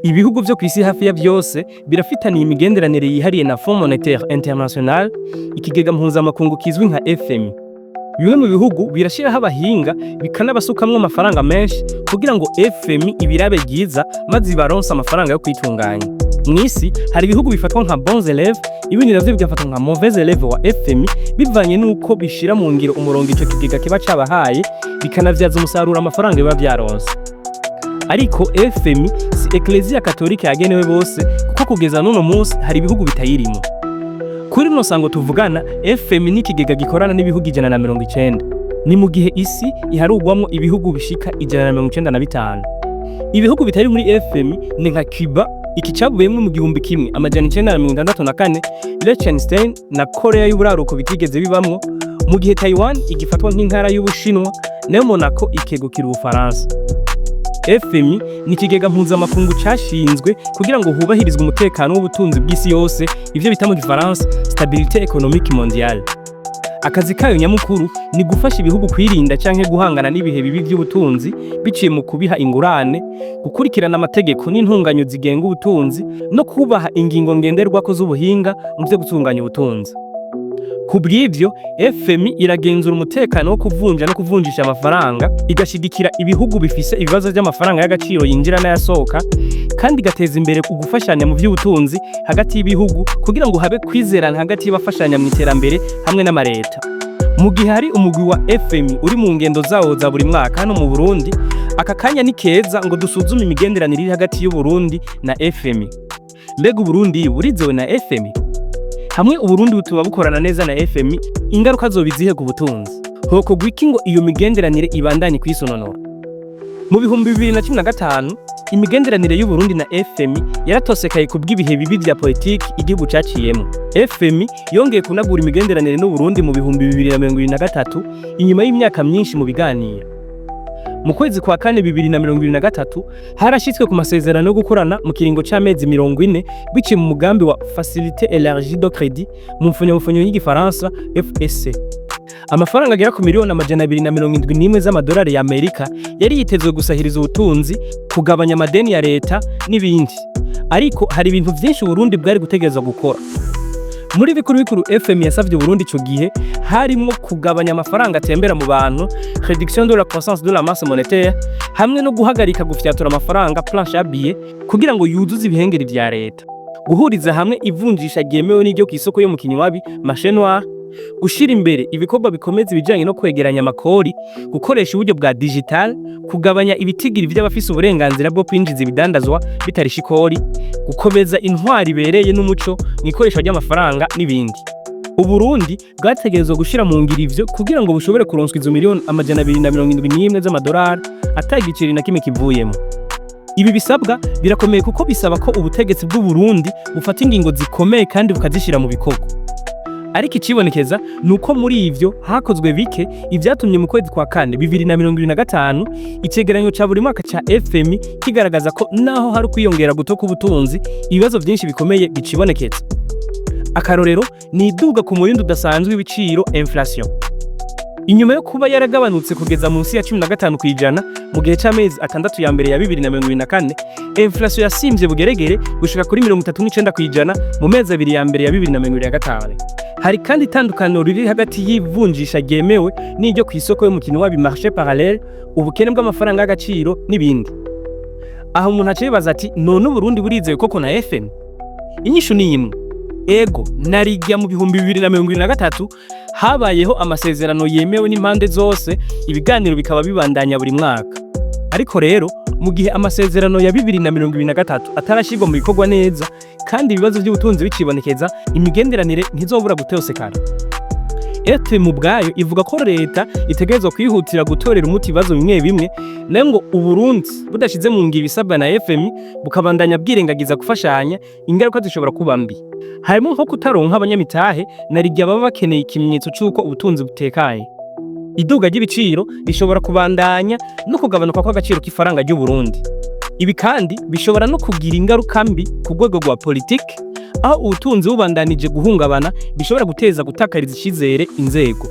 Ibihugu vyo kw'isi hafi ya vyose birafitaniye imigenderanire yihariye na Fonds Monétaire International, ikigega mpuzamakungu kizwi nka FMI. Bimwe mu bihugu birashiraho abahinga, bikanabasukamwo amafaranga menshi kugira ngo FMI ibirabe ryiza maze ibaronse amafaranga yo kwitunganya. Mw'isi hari ibihugu bifatwa nka bons élèves, ibindi navyo bigafatwa nka mauvais élèves wa FMI, bivanye n'uko bishira mu ngiro umurongo ico kigega kiba cabahaye, bikanavyaza umusaruro amafaranga biba vyaronse. Ariko FMI si Ekleziya Katolika yagenewe bose, kuko kugeza n'uno munsi hari ibihugu bitayirimo. Kuri rino sango tuvugana, FMI ni ikigega gikorana n'ibihugu 190. Ni mu gihe isi iharugwamwo ibihugu bishika 195. Ibihugu bitari muri FMI ni nka Cuba, iki cavuyemwo mu 1964, Liechtenstein na Korea y'Uburaruko bitigeze bibamwo, mu gihe Taiwan igifatwa nk'intara y'Ubushinwa, nayo Monaco ikegukira Ubufaransa. FMI ni ikigega mpuzamakungu cashinzwe kugira ngo hubahirizwe umutekano w'ubutunzi bw'isi yose, ivyo bita mu gifaransa stabilité économique mondiale. Akazi kayo nyamukuru ni gufasha ibihugu kwirinda canke guhangana n'ibihe bibi vy'ubutunzi biciye mu kubiha ingurane, gukurikirana amategeko n'intunganyo zigenga ubutunzi no kubaha ingingo ngenderwako z'ubuhinga mu vyo gutunganya ubutunzi. Ku bw'ivyo, FMI iragenzura umutekano wo kuvunja no kuvunjisha amafaranga, igashigikira ibihugu bifise ibibazo vy'amafaranga y'agaciro yinjira n'ayasohoka, kandi igateza imbere ugufashanya mu vy'ubutunzi hagati y'ibihugu kugira ngo habe kwizerana hagati y'abafashanya mu iterambere hamwe n'amareta. Mu gihe hari umugwi wa FMI uri mu ngendo zawo za buri mwaka hano mu Burundi, aka kanya ni keza ngo dusuzume imigenderanire iri hagati y'u Burundi na FMI. Mbega Uburundi burizewe na FMI? Hamwe Uburundi butuba bukorana neza na FMI, ingaruka zoba izihe ku butunzi? Hokorwa iki ngo iyo migenderanire ibandanye kwisononora? Mu 2015, imigenderanire y'Uburundi na FMI yaratosekaye kubw'ibihe bibi vya politiki igihugu caciyemo. FMI yongeye kunagura imigenderanire n'Uburundi mu 2023, inyuma y'imyaka myinshi mu biganiro. Mu kwezi kwa kane 2023, harashitswe ku masezerano yo gukorana mu kiringo c'amezi 40 biciye mu mugambi wa Facilité Élargie de Crédit, mu mfunyamfunyo y'igifaransa FSC. Amafaranga agera ku miliyoni 271 z'amadolari ya Amerika yari yitezwe gusahiriza ubutunzi, kugabanya amadeni ya leta n'ibindi. Ariko hari ibintu vyinshi Uburundi bwari gutegerezwa gukora. Muri bikuru bikuru FMI yasavye Uburundi ico gihe harimwo kugabanya amafaranga atembera mu bantu, réduction de la croissance de la masse monétaire, hamwe no guhagarika gufyatura amafaranga, planche à billets, kugira ngo yuzuze ibihengeri vya leta. Guhuriza hamwe ivunjisha ryemewe n'iryo kw'isoko yo mu kinywabi, marché noir, gushira imbere ibikorwa bikomeza ibijanye no kwegeranya amakori, gukoresha uburyo bwa digital, kugabanya ibitigiri vy'abafise uburenganzira bwo kwinjiza ibidandazwa bitarisha ikori, gukomeza intwari ibereye n'umuco mu ikoreshwa ry'amafaranga n'ibindi. Uburundi bwategerezwa gushira mu ngiro ivyo kugira ngo bushobore kuronswa izo miliyoni 271 z'amadolari ata giceri na kimwe kivuyemo. Ibi bisabwa birakomeye, kuko bisaba ko ubutegetsi bw'u Burundi bufata ingingo zikomeye kandi bukazishira mu bikorwa. Ariko icibonekeza ni uko muri ivyo hakozwe bike, ivyatumye mu kwezi kwa kane 2025 icegeranyo ca buri mwaka ca FMI kigaragaza ko naho hari ukwiyongera guto k'ubutunzi, ibibazo vyinshi bikomeye bicibonekeza. Akarorero ni iduga ku murindi udasanzwe w'ibiciro, inflation. Inyuma yo kuba yaragabanutse kugeza munsi ya 15% mu gihe c'amezi 6 ya mbere ya 2024, inflation yasimvye bugeregere gushika kuri 39% mu mezi 2 ya mbere ya 2025. Hari kandi itandukaniro riri hagati y'ivunjisha ryemewe n'iryo kw'isoko yo mu kinywabi, marché parallèle, ubukene bw'amafaranga y'agaciro n'ibindi. Aho umuntu aca yibaza ati: "None Uburundi burizewe koko na FMI?" Inyishu ni imwe: ego, narirya mu 2023 habayeho amasezerano yemewe n'impande zose, ibiganiro bikaba bibandanya buri mwaka. Ariko rero, mu gihe amasezerano ya 2023 atarashirwa mu bikorwa neza kandi ibibazo by'ubutunzi bicibonekeza, imigenderanire ntizobura gutosekara. FMI ubwayo ivuga ko leta itegerezwa kwihutira gutorera umuti ibibazo bimwe bimwe, nayo ngo Uburundi budashize mu ngiro ibisabwa na FMI, bukabandanya bwirengagiza gufashanya, ingaruka zishobora kuba mbi. Harimo nko kutaronka abanyamitahe, na rirya baba bakeneye ikimenyetso c'uko ubutunzi butekanye. Iduga ry'ibiciro rishobora kubandanya no kugabanuka kw'agaciro k'ifaranga ry'u Burundi. Ibi kandi bishobora no kugira ingaruka mbi ku rwego rwa politiki, aho ubutunzi bubandanije guhungabana bishobora guteza gutakariza icizere inzego.